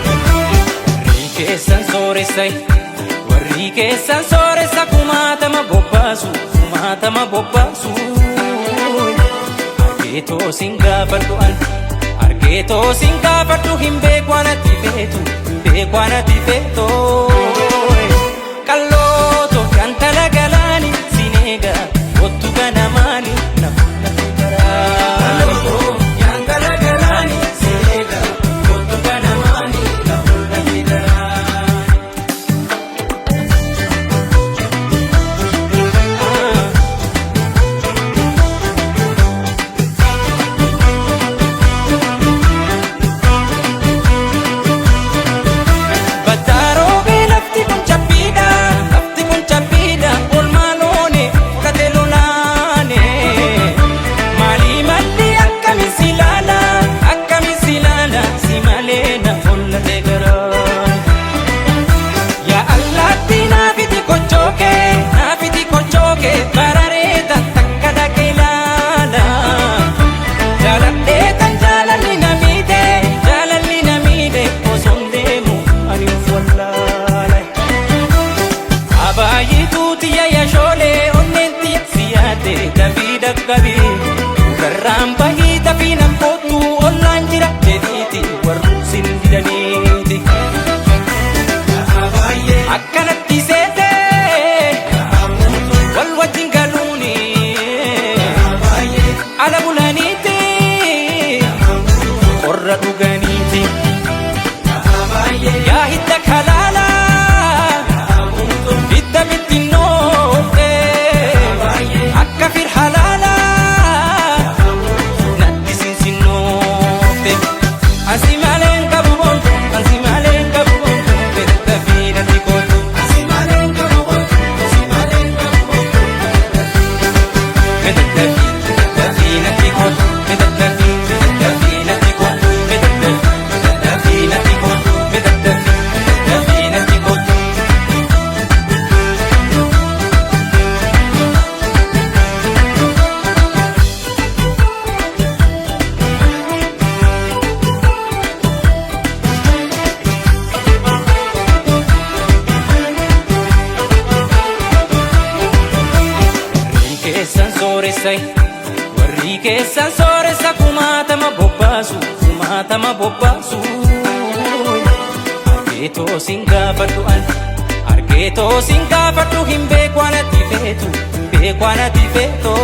Warri keessan sooressa, warri keessan sooressa, kumaatama bobbaasu, kumaatama bobbaasu. Argeetoo sin gaafadhu an, argeetoo sin gaafadhu, hin beeku anatti feetu, hin beeku anatti feetu. Qallooto gantala galaani sin eega, kottu ganamaani na fuula garaa. Gantala galaani sin eega, kottu ganamaani na fuula garaa. Battaaroo lafti kun cabbiidha, lafti kun cabbiidha, oolmaa loone fudhate lolaane. Maalii malli akkami si ilaala, akkami si ilaala, si malee na hollate garaan. Yaa allaatti naafiti kochooke, naafiti kochooke, barareeta takka dhaqee ilaala. Jaaladhee kan jaalalli na miidhe, jaalalli na miidhe, osoon deemu ani of wallaale. Abaayituu tiyya yashoolee onneen tiyya siyaate dafii dhaqqabii. Garraan bahii dafii nan kootu ollaan jira jedhiiti warruusin didaniiti. Akkanatti seetee wal wajjin galuuni ala bulaniiti qorra dhuganiiti. Yaa hidda kalaalaa hidda bittinnoofte akka firhalaalaa natti sinsinnoofte. Asi malee hin qabu boontu, asi malee hin qabu boontu, dafii natti kootu. Asi malee hin qabu boontu, asi malee hin qabu boontu, dafii dafii natti kootu, dafii dafii natti kootu, dafii dafii natti kootu, dafii dafii natti kootu. Warri keessan sooressa, warri keessan sooressa, kumaatama bobbaasu, kumaatama bobbaasu. Argeetoo sin gaafadhu an, argeetoo sin gaafadhu, hin beeku anatti feetu, hin beeku anatti feetu.